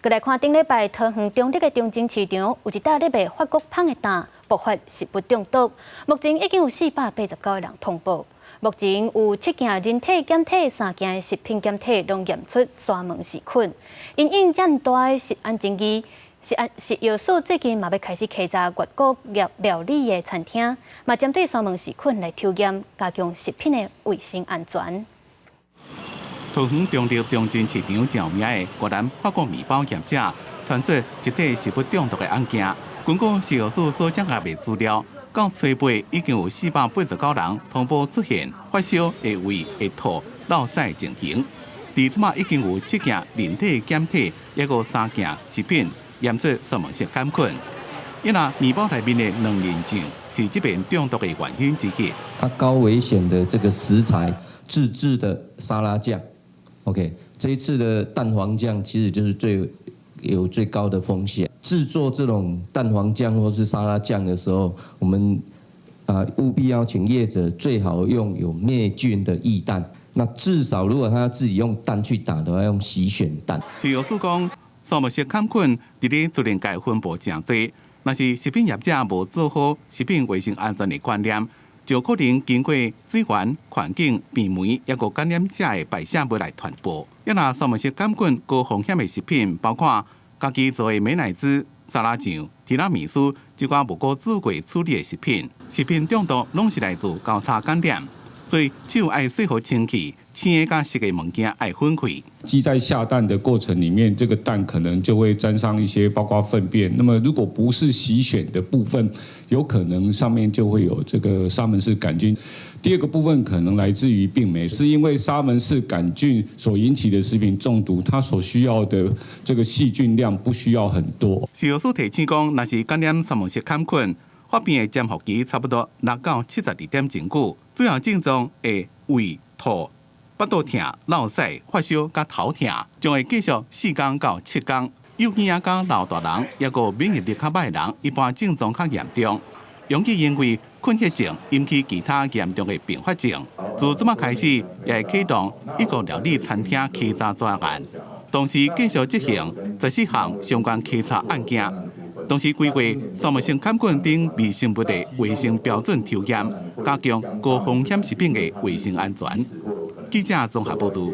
閣來看頂禮拜桃園中壢的中正市場，有一搭咧賣法國麭的擔爆發食物中毒，目前已經有489個人通報。目前有七件人體檢體、三件食品檢體攏驗出沙門氏菌。因應遮大的食安爭議，食安食藥署最近嘛欲開始稽查越國料料理的餐廳，嘛針對沙門氏菌來抽驗，加強食品的衛生安全。桃園中壢中正市場著名的越南法國麵包業者，傳出一塊食物中毒的案件。根據食藥署所掌握的資料，到初八已經有489人通報出現發燒、會胃、會吐、落屎情形。佇這馬已經有七件人體檢體，抑閣三件食品驗出沙門氏桿菌。因為麵包內面的卵仁醬是這遍中毒的原因之一。它高危險的這個食材自製的沙拉醬，OK，這一次的蛋黃醬其實就是最有最高的風險。製作這種蛋黃醬或是沙拉醬的時候，我們啊務必要請業者最好用有滅菌的液蛋。那至少如果他自己用蛋去打的話，用洗選蛋。食藥署講，沙門氏桿菌佇咧自然界分布誠濟，若是食品業者無做好食品衛生安全的觀念，就可能經過水源、環境、病媒，抑閣感染者的排泄物來傳播。抑若沙門氏桿菌高風險的食品，包括家己做的美乃滋、沙拉醬、提拉米蘇，這寡無過煮過處理的食品，食品中毒攏是來自交叉感染，所以手愛洗好清氣，生的佮熟的物件愛分開。雞在下蛋的過程裡面，這個蛋可能就會沾上一些包括糞便。那麼如果不是洗選的部分，有可能上面就會有這個沙門氏桿菌。第二個部分可能來自於病媒，是因為沙門氏桿菌所引起的食品中毒，它所需要的這個細菌量不需要很多。食藥署提醒講，若是感染沙門氏桿菌，發病的潛伏期差不多6到72點鐘久，主要症狀會胃吐、腹肚疼、落屎、發燒佮頭痛，將會繼續4工到7工。幼兒仔佮老大人，抑閣免疫力較䆀人，一般症狀較嚴重，容易因為菌血症引起其他嚴重的併發症。自這馬開始，也會啟動異國料理餐廳稽查專案，同時繼續執行14項相關稽查案件。同時規劃沙門氏桿菌等微生物的衛生標準抽驗，加強高風險食品的衛生安全。記者綜合報導。